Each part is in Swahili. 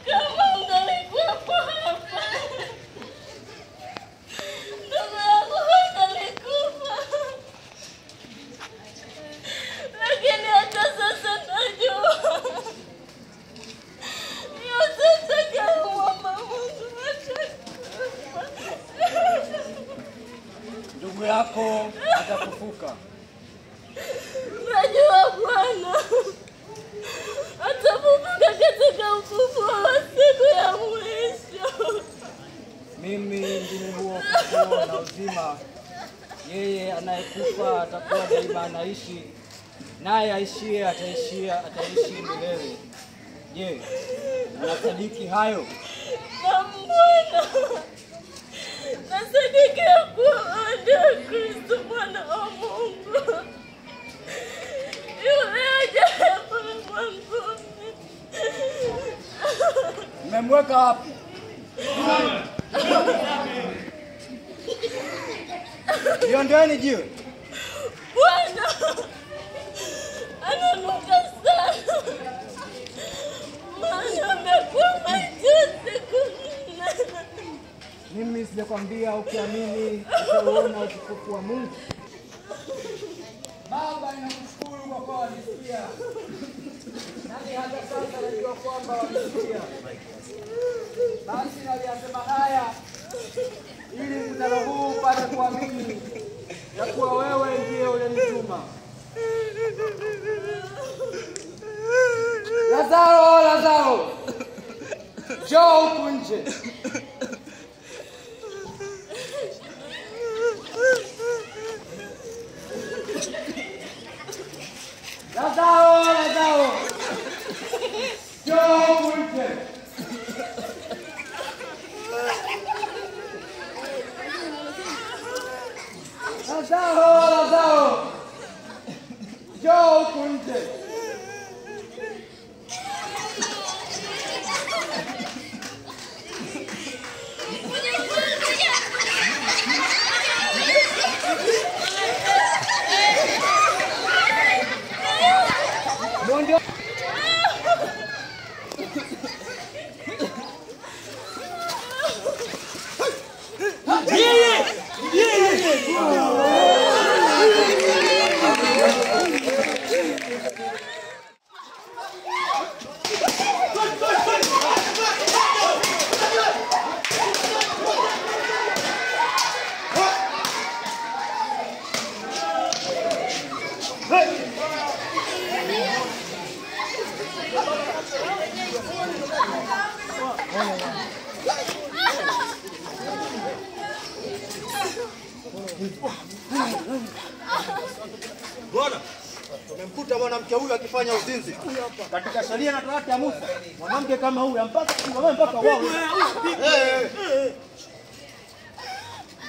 Kama ungalikuwepo hapa, ndugu yangu hangalikufa. Lakini hata sasa najua Yosefu hajamuomba Mungu atakufa. Ndugu yako atafufuka. Najua Bwana atafufuka katika ufufuo wa siku ya mwisho. Mimi ndimi huo ufufuo na uzima. Yeye anayekufa atakuwa daima anaishi, naye aishie ataishi milele. Je, unasadiki hayo? Naam Bwana, nasadiki ya kuwa wewe ndiye Kristo Mwana wa Mungu, yule ajaye ulimwenguni. Mmemweka wapi? Liondoeni jiwe. Bwana ananuka sana, maana amekuwa maiti siku 4. Mimi sijakwambia ukiamini utauona utukufu wa Mungu? Baba, ninakushukuru kwa kuwa walisikia. Nani hata sasa najua kwamba walisikia. Basi naliyasema haya ili mkutano huu upate kuamini ya kuwa wewe ndiye uliyenituma. Lazaro, Lazaro, njoo huku nje. Lazaro, Lazaro, njoo huku nje. Lazaro, Lazaro, njoo huku nje. Bwana, tumemkuta mwanamke huyu akifanya uzinzi. Katika sheria na torati ya Musa, mwanamke kama huyu mpaka mpaka wao.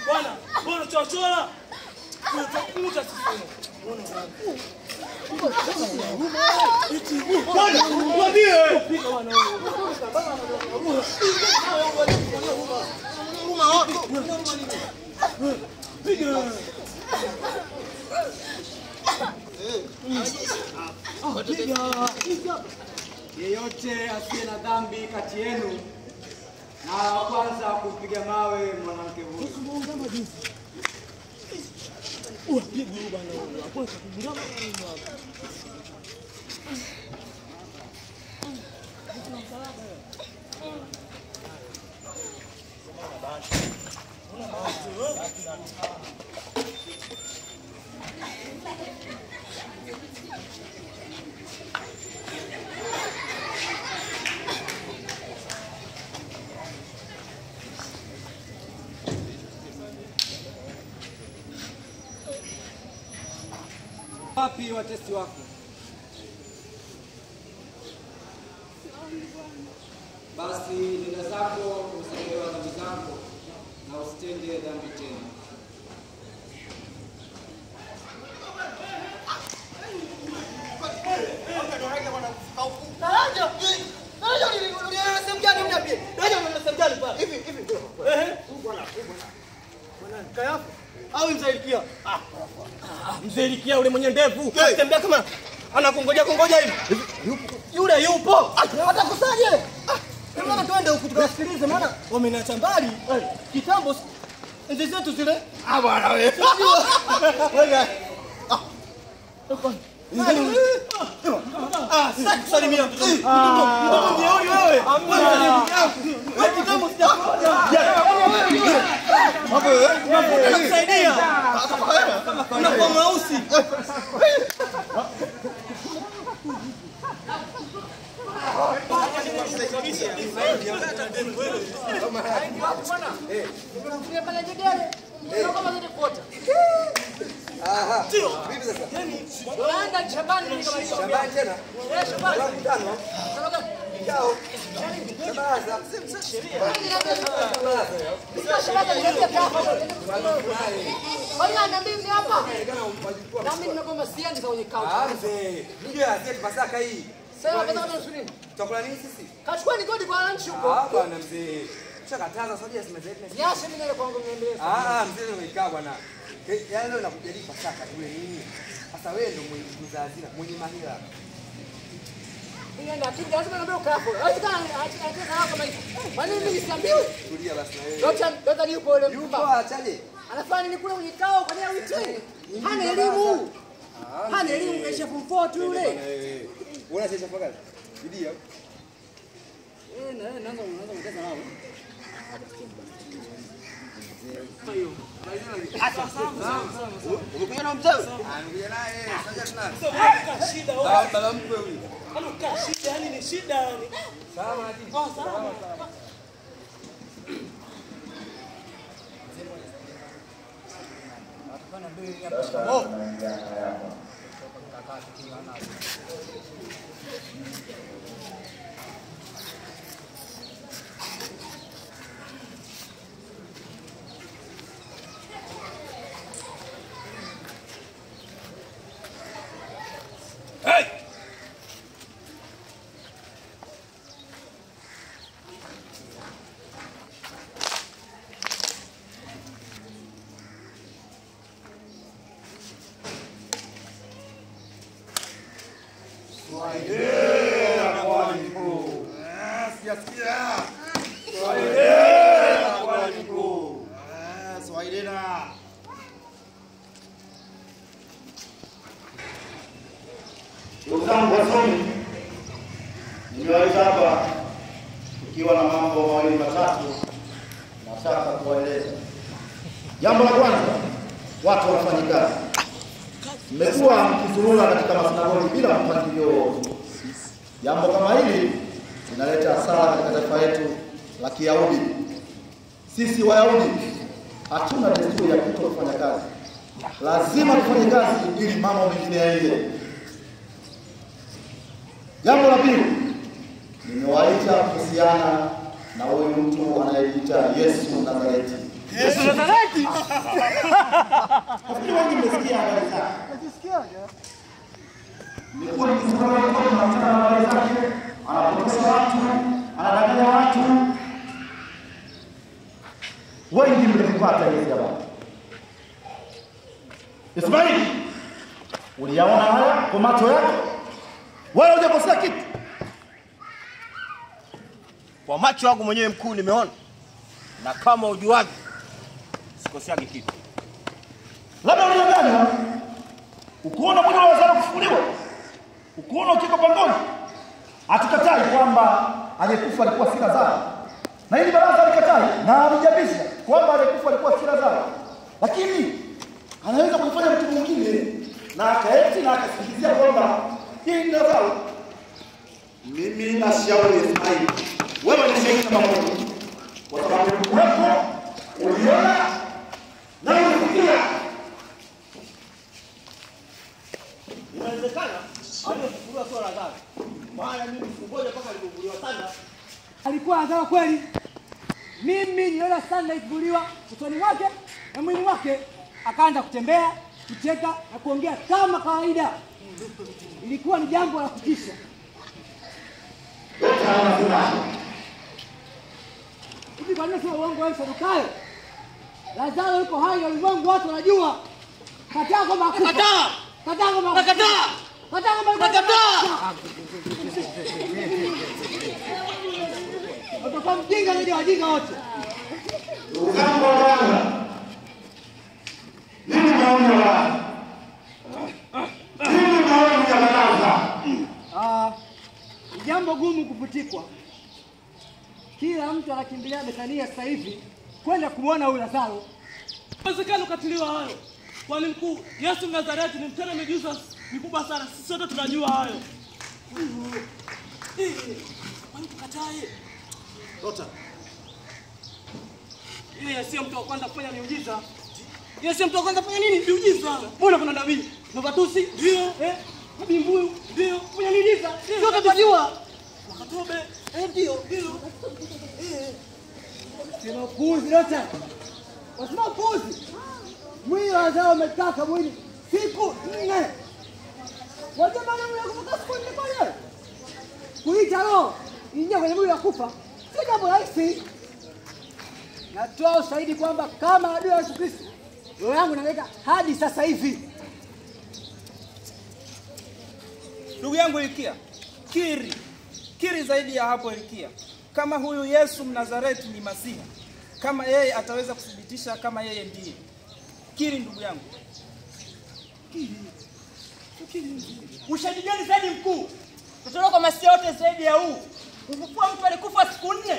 Bwana, bwana chochola. Tutakuta sisi. Bwana, mwambie. Yeyote asiye na dhambi kati yenu na wa kwanza kumpiga mawe mwanamke huyu. Wapi watesi wako? Basi nenda zako usamehewe dhambi zako na usitende dhambi tena. Kayafa. Au mzee Ilikia? Mzee Ilikia yule mwenye ndevu. Anatembea kama anakongoja kongoja hivi. Yule yupo. Atakusaje? Maana tuende huku tukasikilize maana wamenacha mbali. Kitambo enzi zetu zile. Ah bwana wewe. Wewe. Sasa kusalimia mtoto. Mtoto mjeuri wewe. Wewe kitambo sijakuona. Hapo wewe unakusaidia. Unakuwa mweusi. Tutakula nini sisi? Kachukua ni kodi kwa wananchi huko. Ah bwana mzee. Ushakataza sasa simezeti. Niache mimi nile kwangu niendelee. Ah mzee ndio umekaa bwana. Yaani leo nakujali Pasaka tule nini? Sasa wewe ndio mwenye mzazi mwenye mahila. Mimi na akili lazima niambie ukapo. Haiwezekani anacheza kama hivi. Kwa nini mimi nisiambiwe? Tulia basi na wewe. Dokta yupo yule mkubwa. Yupo achaje? Anafanya nini kule kwenye kikao kwa nini uitwe? Hana elimu. Hana elimu kaisha form 4 tu yule. Wewe unacheza kwa gani? Bidii hapo. Na naanza kucheza nao. Umekuja na mzee? Amekuja naye. Sasa tuna. Shida baba mkwe huyu. Ana shida yani ni shida yani. Salama lakini. Salama. Hey! Ndugu zangu wasomi, nimewaita hapa tukiwa na mambo mawili matatu nataka kuwaeleza. Jambo la kwanza, watu wanafanya kazi. Mmekuwa mkizurura katika masinagogi bila mpangilio wowote. Jambo kama hili linaleta hasara katika taifa letu la Kiyahudi. Sisi Wayahudi hatuna desturi ya kutofanya kazi. Lazima tufanye kazi ili mambo mengine yaende. Jambo la pili, nimewaita kuhusiana na huyu mtu anayejiita Yesu Nazareti. Yesu Nazareti? Nafikiri wengi mmesikia habari zake. Nimekuwa nikisikia habari zake, anapotosha watu, anadanganya watu. Wengi mlizipata hizi habari. Ismail, uliyaona haya kwa macho yako? Wala hujakosea kitu. Kwa macho yangu mwenyewe mkuu nimeona. Na kama ujuaje sikoseagi kitu. Labda unadanganya. Ukuona mwili wa Lazaro kufufuliwa? Ukuona ukiko pangoni? Hatukatai kwamba aliyekufa alikuwa si Lazaro. Na hili baraza alikatai na alijabisha kwamba aliyekufa alikuwa si Lazaro. Lakini anaweza kufanya mtu mwingine na akaeti na akasingizia kwamba hii ni Lazaro. Mimi nashauri Ismail, wewe ni shahidi namba moja. Kwa sababu ulikuwepo, uliona na ulisikia. Inawezekana aliyefufuliwa sio Lazaro. Maana mimi sikungoja mpaka alipofufuliwa sana. Alikuwa Lazaro kweli. Mimi niliona sana ikivuliwa usoni wake na mwili wake, akaanza kutembea, kucheka na kuongea kama kawaida. Ilikuwa ni jambo la kutisha. Hivi kwa nini sio uongo wewe Sadukayo? Lazaro yuko hai na ulimwengu watu wanajua. Kataa kwamba hakufa. Nakataa. Kataa kwamba hakufa. Nakataa. Kataa kwamba yuko Nakataa. Utakuwa mjinga zaidi ya wajinga wote. Ndugu zangu wa baraza, nini maoni ya baraza? Nini maoni ya baraza? Ni jambo gumu kufutikwa. Kila mtu anakimbilia Bethania sasa hivi kwenda kumwona huyu Lazaro. Inawezekana ukatiliwa hayo. Kwani mkuu, Yesu Nazareti ni mtenda miujiza mikubwa sana. Sisi sote tunajua hayo. Kwani tukatae? Dota. Yeye sio mtu wa kwanza kufanya miujiza. Yeye sio mtu wa kwanza kufanya nini? Miujiza. Mbona kuna nabii? Novatusi? Ndio. Nabii Mbuyu? Ndio. Kufanya miujiza. Sio tunajua. Wakatobe. Ndio. Ndio. Sema upuuzi Dota. Wasema upuuzi. Mwili wa Lazaro umetaka mwili siku 4. Wajua maana mwili kufa siku 4 kwa leo. Kuita roho ingia kwenye mwili wa kufa sio jambo rahisi. Natoa ushahidi kwamba kama adui wa Yesu Kristo, roho yangu inaleka hadi sasa hivi. Ndugu yangu Elikia, kiri. Kiri zaidi ya hapo Elikia. Kama huyu Yesu Mnazareti ni Masiha, kama yeye ataweza kuthibitisha kama yeye ndiye. Kiri ndugu yangu. Kiri. Ushahidi gani zaidi mkuu? Tutatoka kwa Masiha yote zaidi ya huu. Kufufua mtu alikufa siku 4.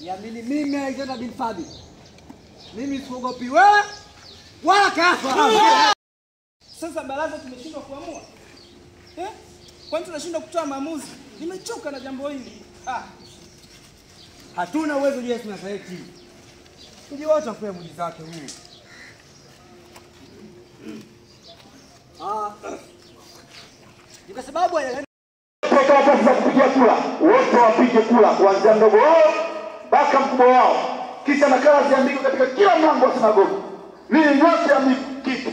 Niamini mimi Alexander bin Fabi. Mimi siogopi wewe wala Kayafa. Sasa baraza tumeshindwa kuamua. Kwani tunashindwa kutoa maamuzi? Nimechoka na jambo hili. Hatuna uwezo juu ya Yesu Nazareti. Tuje watu wafanye muujiza wake huu. Ni kwa sababu karatasi za kupigia kura, wote wapige kura kuanzia mdogo wao mpaka mkubwa wao. Kisha nakala ziandikwe katika kila mlango wa sinagogi. Ninyi nyote hamni kitu.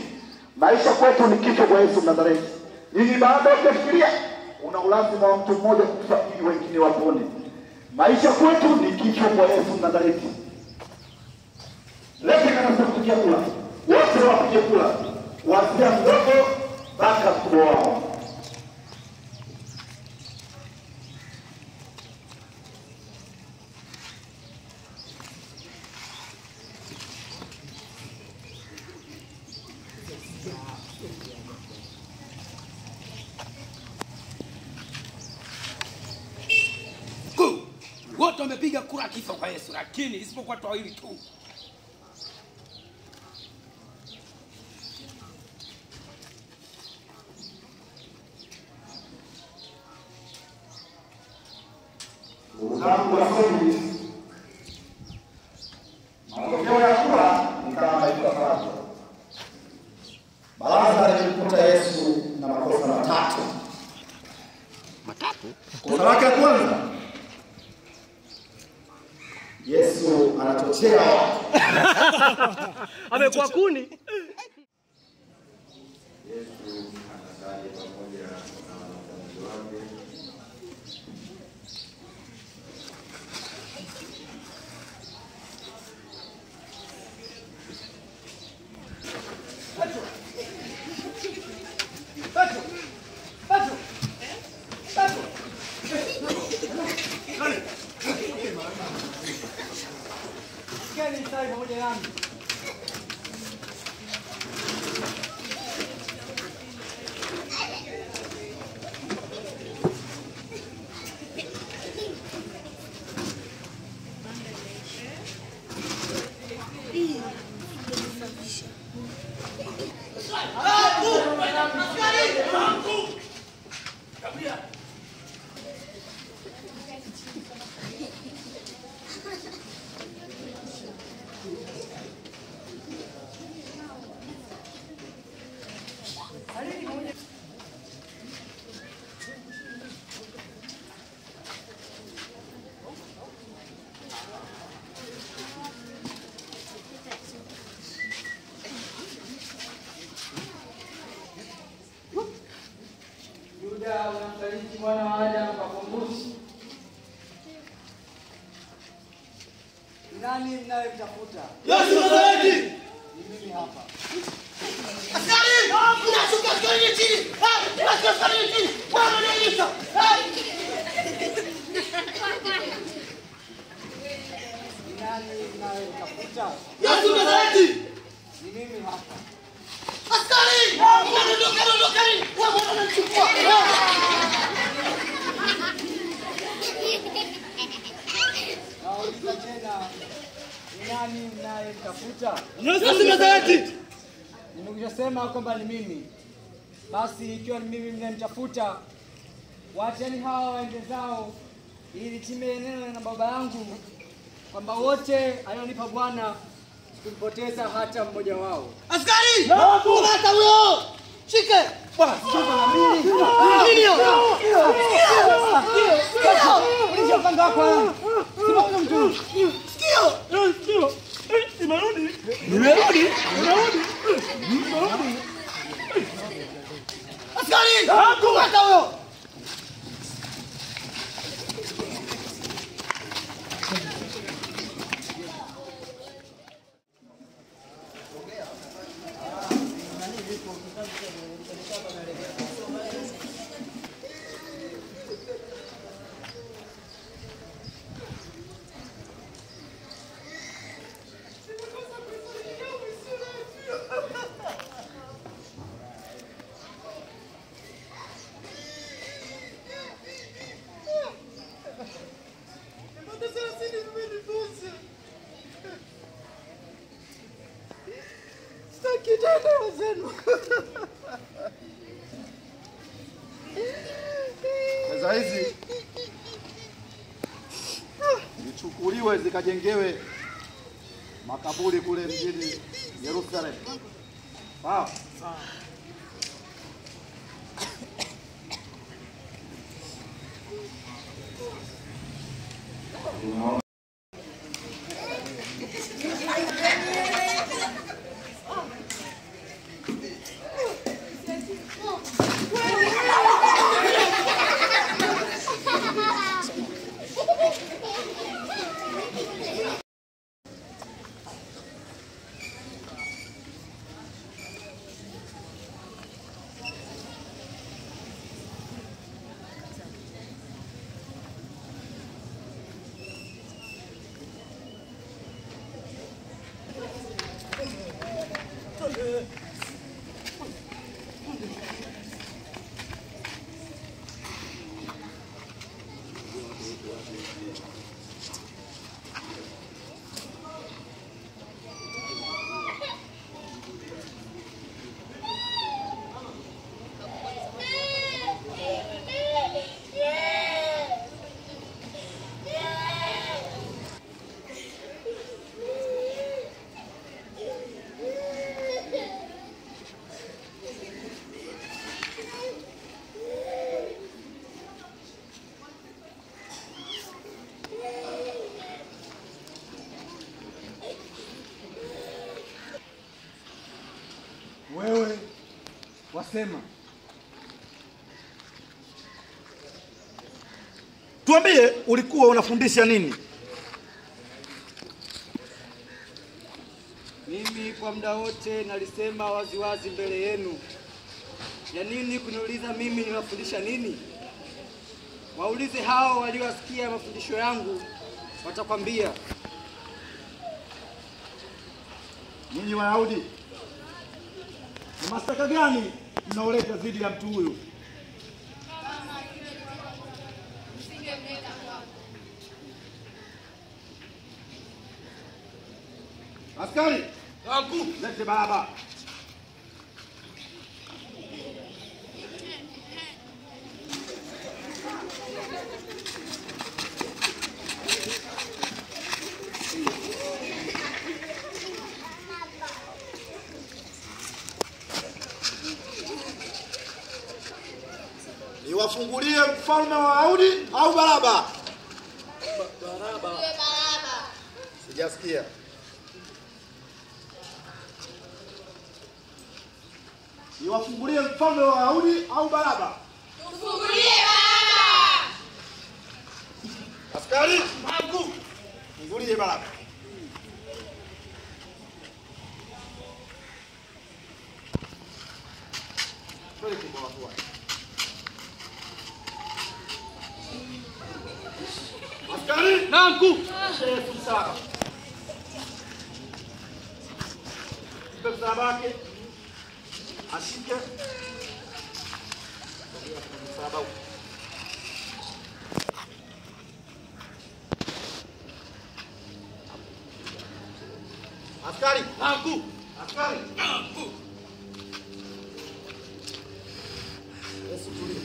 Maisha kwetu ni kifo kwa Yesu Mnazareti. Ninyi baada ya kufikiria una ulazima wa mtu mmoja kufa ili wengine wapone. Maisha kwetu ni kifo kwa Yesu Mnazareti. Lete karatasi za kupigia kura, wote wapige kura kuanzia mdogo mpaka mkubwa wao. Wote wamepiga kura kifo kwa Yesu, lakini isipokuwa watu wawili tu. Ndugu zangu wasomi, matokeo ya kura ni kama ifuatavyo. Baraza lilimkuta Yesu na makosa matatu. Kosa lake la kwanza, Yesu anachochea watu. Amekuwa kuni. Yesu anasali pamoja na wanafunzi wake. Petro. Petro. Petro. Petro. Sikieni mstari pamoja nami. Yuda unamsaliti mwana wa Adamu kwa kumbusu. Nani mnayemtafuta? Yesu Nazareti. Ni mimi hapa. Askari! Unashuka askari chini. Unashuka askari chini. Bwana ni Yesu. Ni nani mnayemtafuta? Yesu Nazareti. Ni mimi hapa. Askari! Unadondoka dondoka. Wewe mbona unanichukua? Nauliza tena, ni nani mnayemtafuta? Yesu Nazareti. Nimekushasema kwamba ni mimi. Basi ikiwa ni mimi mnayemtafuta, waacheni hawa waende zao, ili timie neno na Baba yangu kwamba wote alionipa Bwana sikumpoteza hata mmoja wao. Askari! Kamata huyo! Shike! Bwana, sio na mimi. Nini hiyo? Ulisha upanga wako. Sio mtu. Sikio! Sikio. Nimerudi. Nimerudi. Nimerudi. Nimerudi. Askari! Kamata huyo! Pesa hizi zichukuliwe zikajengewe makaburi kule mjini Yerusalemu. Sawa? Sawa. Wewe wasema. Tuambie, ulikuwa unafundisha nini? Mimi kwa muda wote nalisema waziwazi mbele yenu. Ya nini kuniuliza mimi ninafundisha nini? Waulize hao waliowasikia mafundisho yangu, watakwambia. Ninyi Wayahudi, ni mashtaka gani mnaoleta dhidi ya mtu huyu? Askari, lete Baraba. Niwafungulie mfalme wa Wayahudi au Baraba? Baraba. Sijasikia. Niwafungulie mfalme wa Wayahudi au Baraba? Tufungulie Baraba. Askari, fungulie Baraba. Naam mkuu. Yesu msalaba. Mpe msalaba wake. Ashike. Msalaba huu. Askari, naam mkuu. Askari, naam mkuu. Yesu tulia.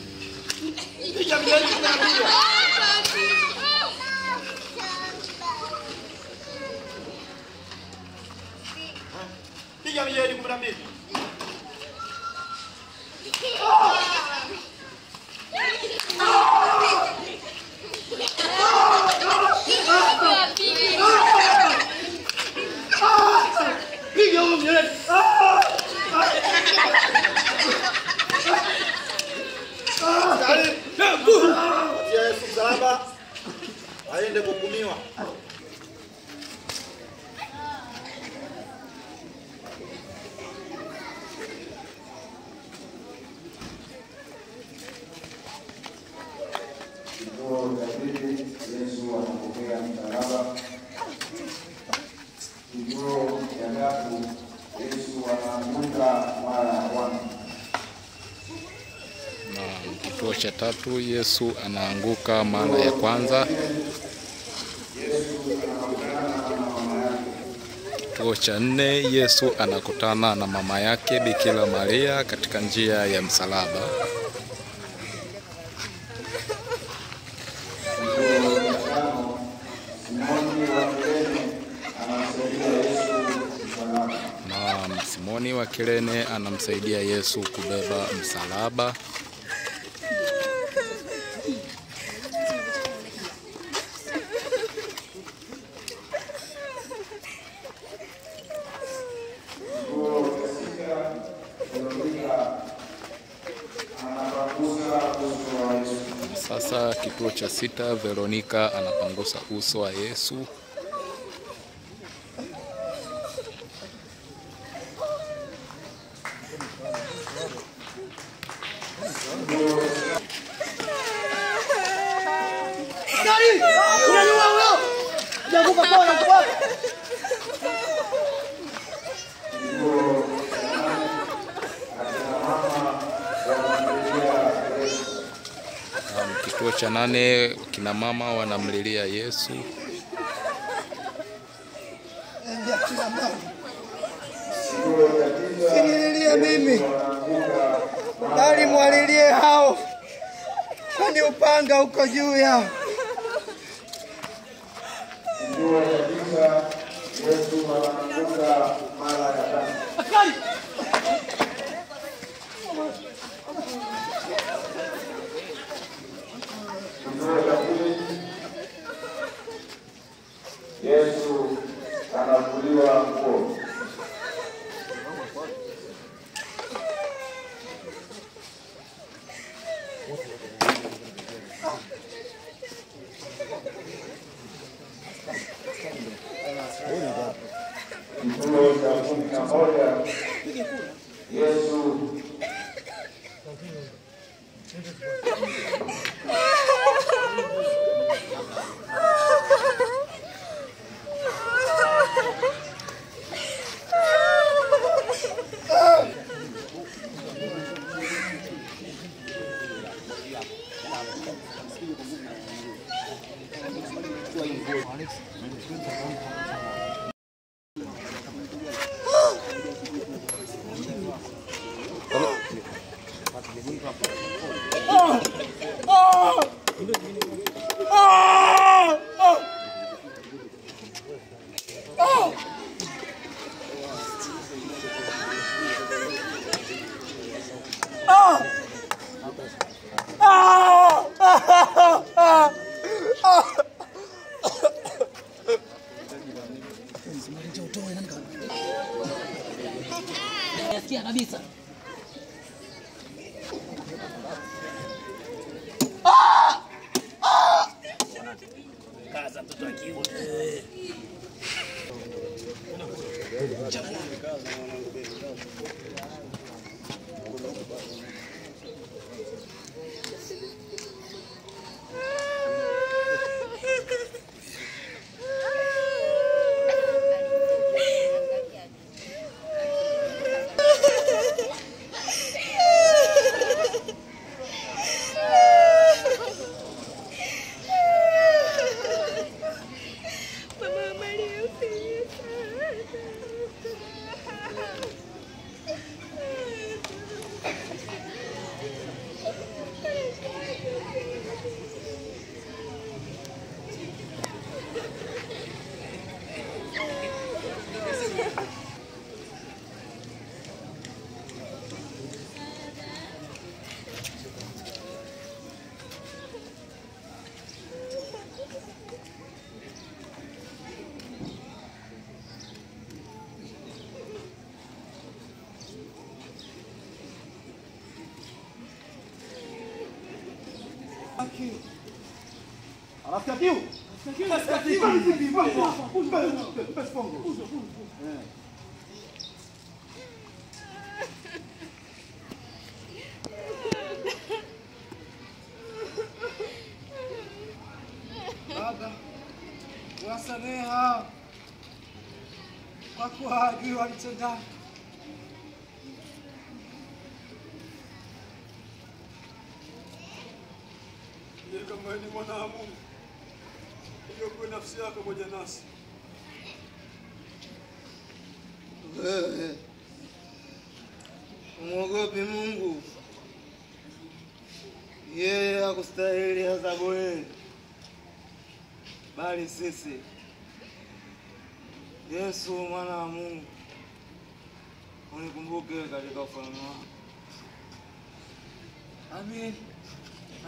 Piga mijeledi 12. Piga mijeledi 12. Piga huo mjeledi. Askari, Naam mkuu. patia Yesu msalaba. Aende kuhukumiwa. Kituo cha pili, Yesu anapokea msalaba. Kituo cha tatu, Yesu anaanguka mara ya kwanza. Na kituo cha tatu, Yesu anaanguka mara ya kwanza. Yesu anakutana na mama yake. Kituo cha nne, Yesu anakutana na mama yake Bikira Maria katika njia ya msalaba. Kituo cha tano, Simoni wa Kirene anamsaidia Yesu msalaba. Na Simoni wa Kirene anamsaidia Yesu kubeba msalaba. Kituo cha sita, Veronika anapangusa uso wa Yesu. Sasa kituo cha sita, Veronika anapangusa uso wa Yesu. Askari! Unaniua huyo. Hajaanguka kwa na kwa. Kituo cha nane, akina mama wanamlilia Yesu. Kituo cha nane, kina mama wanamlilia Yesu. Kituo cha tisa, Usinililie mimi. Yesu anaanguka mara Bali ya mwalilie hao, kwani upanga uko juu yao. Kituo cha tisa, Yesu anaanguka mara ya tatu. Askari! Kituo cha 10, Yesu anavuliwa nguo. Kituo cha 11, Yesu Nasikia kabisa. Kaza mtoto wa kiume. Anasikia kiu? Anasikia kiu. Baba, wasamehe hao kwa kuwa hawajui walitendalo. Kama ni mwana wa Mungu, iokoe nafsi yako pamoja nasi. Wewe muogopi Mungu, yeye hakustahili adhabu hii, bali sisi. Yesu mwana wa Mungu, unikumbuke katika ufalme wako. Amin.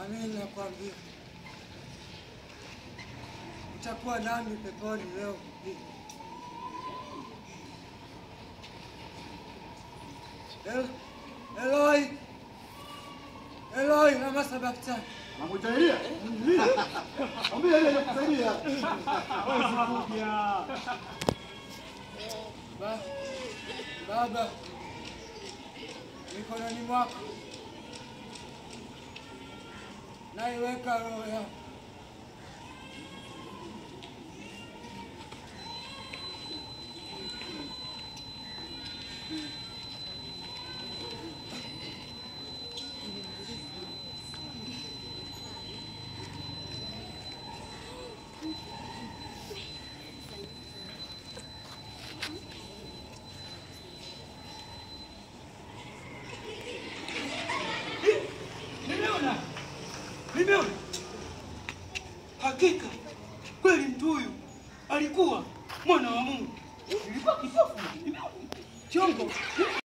Amin, nakwambia utakuwa nami peponi leo hii. Eloi, Eloi, lama sabachthani. Anamuita Elia? Mwambie Elia anakusaidia. Baba, mikononi mwako naiweka roho yangu. Nimeona. Hakika kweli mtu huyu alikuwa mwana wa Mungu. Nilikuwa kipofu. Nimeona. Chongo.